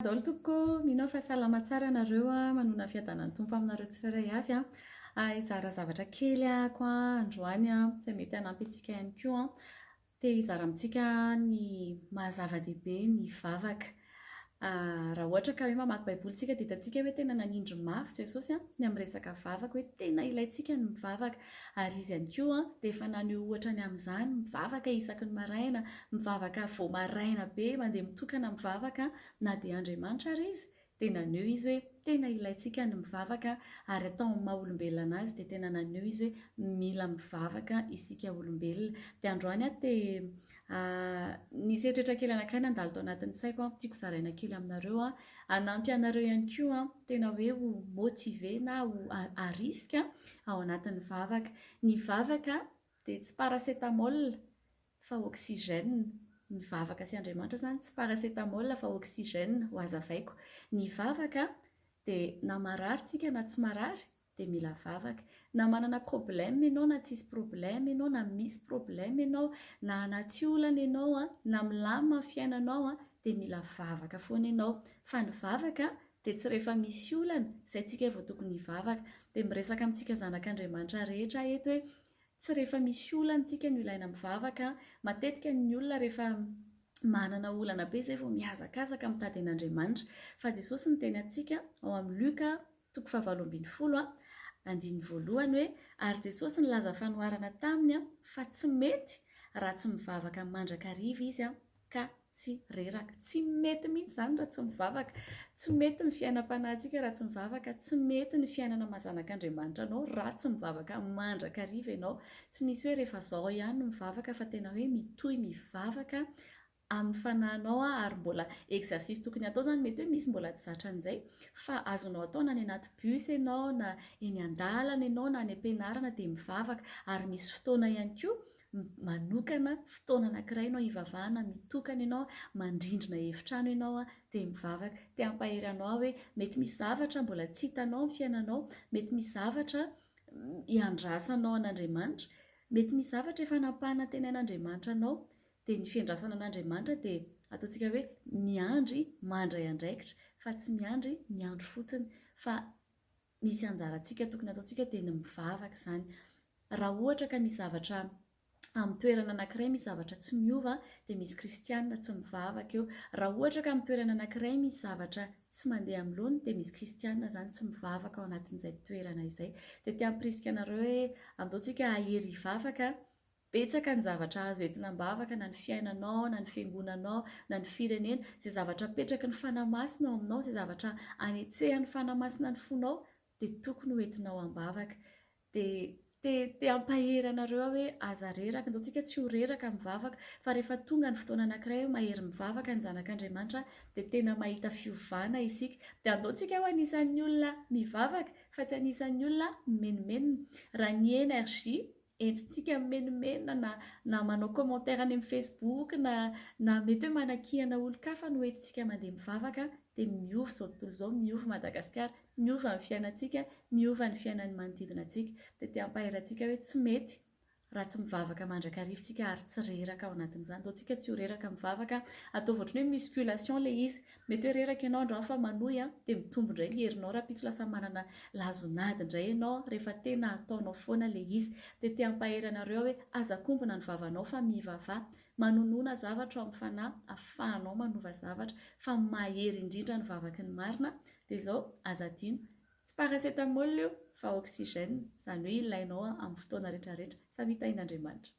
Daholo tompoko ô, mino aho fa salama tsara nareo a, manona fiadanan'ny Tompo aminareo tsirairay avy a. Hizara zavatra kely ahako androany a, izay mety hanampy antsika ihany koa. Te hizara amintsika ny maha zava-dehibe ny vavaka. Raha ohatra ka hoe mamaky Baiboly tsika dia hitantsika hoe tena nanindry mafy Jesosy ny amin'ny resaka vavaka hoe tena ilaintsika ny mivavaka. Ary Izy ihany koa dia efa naneho ohatra ny amin'izany, mivavaka isaky ny maraina, mivavaka vao maraina be, mandeha mitokana mivavaka, na dia Andriamanitra ary Izy, dia naneho Izy hoe tena ilaintsika ny mivavaka, ary atao amin'ny maha olombelona an'Azy dia tena naneho Izy hoe mila mivavaka isika olombelona. Dia androany aho te nisy eritreritra kely anankiray nandalo tao anatin'ny saiko, tiako zaraina kely aminareo, hanampy anareo ihany koa tena hoe ho motivé na ho à risque ao anatin'ny vavaka. Ny vavaka dia tsy paracétamol fa oxygène. Ny vavaka sy Andriamanitra izany tsy paracétamol fa oxygène, ho hazavaiko. Ny vavaka dia na marary tsika na tsy marary dia mila vavaka. Na manana problème ianao na tsisy problème ianao na misy problème ianao na anaty olana ianao na milamina ny fiainanao dia mila vavaka foana ianao. Fa ny vavaka dia tsy rehefa misy olana izay tsika vao tokony hivavaka. Dia miresaka amintsika zanak'Andriamanitra rehetra aho eto hoe tsy rehefa misy olana tsika no ilaina mivavaka. Matetika ny olona rehefa manana olana be izay vao mihazakazaka mitady an'Andriamanitra. Fa Jesosy niteny antsika ao amin'ny Luka toko fahavalo 12, andininy voalohany hoe, Ary Jesosy nilaza fanoharana taminy fa tsy mety raha tsy mivavaka mandrakariva izy ka tsy reraka. Tsy mety mihitsy izany raha tsy mivavaka. Tsy mety ny fiainam-panahintsika raha tsy mivavaka. Tsy mety ny fiainana maha zanak'Andriamanitra anao raha tsy mivavaka mandrakariva ianao. Tsy misy hoe rehefa izao ihany no mivavaka fa tena hoe mitohy mivavaka amin'ny fanahinao ary mbola exercice tokony atao izany mety hoe misy mbola tsy zatra an'izay fa azonao atao na any anaty bus ianao na eny an-dalana ianao na any am-pianarana dia mivavaka ary misy fotoana ihany koa manokana fotoana anankiray ianao hivavahana mitokana ianao mandrindrina efitrano ianao dia mivavaka. Te hampahery anao aho hoe mety misy zavatra mbola tsy hitanao amin'ny fiainanao, mety misy zavatra iandrasanao an'Andriamanitra, mety misy zavatra efa nampanantenain'Andriamanitra anao Dia ny fiandrasana an'Andriamanitra dia ataontsika hoe miandry mandray andraikitra fa tsy miandry miandry fotsiny fa misy anjarantsika tokony ataontsika dia ny mivavaka izany. Raha ohatra ka misy zavatra amin'ny toerana anankiray misy zavatra tsy miova dia misy kristiana tsy mivavaka eo. Raha ohatra ka amin'ny toerana anankiray misy zavatra tsy mandeha amin'ny laoniny dia misy kristiana izany tsy mivavaka ao anatin'izay toerana izay. Dia te hampirisika anareo hoe andao tsika hahery hivavaka. Betsaka ny zavatra azo entina am-bavaka na ny fiainanao na ny fiangonanao na ny firenena, izay zavatra apetraky ny Fanahy Masina ao aminao, izay zavatra anetsehan'ny Fanahy Masina ny fonao dia tokony ho entinao am-bavaka. Dia te te hampahery anareo aho hoe aza reraka, ndao tsika tsy ho reraka mivavaka fa rehefa tonga ny fotoana anankiray hoe mahery mivavaka ny zanak'Andriamanitra dia tena mahita fiovana isika. Dia andao tsika ho anisan'ny olona mivavaka fa tsy anisan'ny olona mimenomenona. Raha ny énergie entintsika mimenomenona na na manao commentaire any amin'ny facebook na na mety hoe manakihana olon-kafa no entintsika mandeha mivavaka dia miova izao tontolo izao, miova Madagasikara, miova ny fiainantsika, miova ny fiainan'ny manodidina antsika. Dia te hampahery antsika hoe tsy mety raha tsy mivavaka mandrakariva tsika ary tsy reraka ao anatin'izany. Ndao tsika tsy ho reraka mivavaka, ataovy ohatran'ny hoe musculation ilay izy. Mety hoe reraka ianao androany fa manohy an, dia mitombo indray ny herinao rahampitso lasa manana lazon'ady indray ianao rehefa tena ataonao foana ilay izy. Dia te hampahery anareo aho hoe aza kombona ny vavanao fa mivavaha. Manonona zavatra ao amin'ny fanahy afahanao manova zavatra fa mahery indrindra ny vavaky ny marina. Dia izao, aza adino, tsy paracétamol io fa oxygène, izany hoe ilainao amin'ny fotoana rehetra rehetra. Samia tahin'Andriamanitra.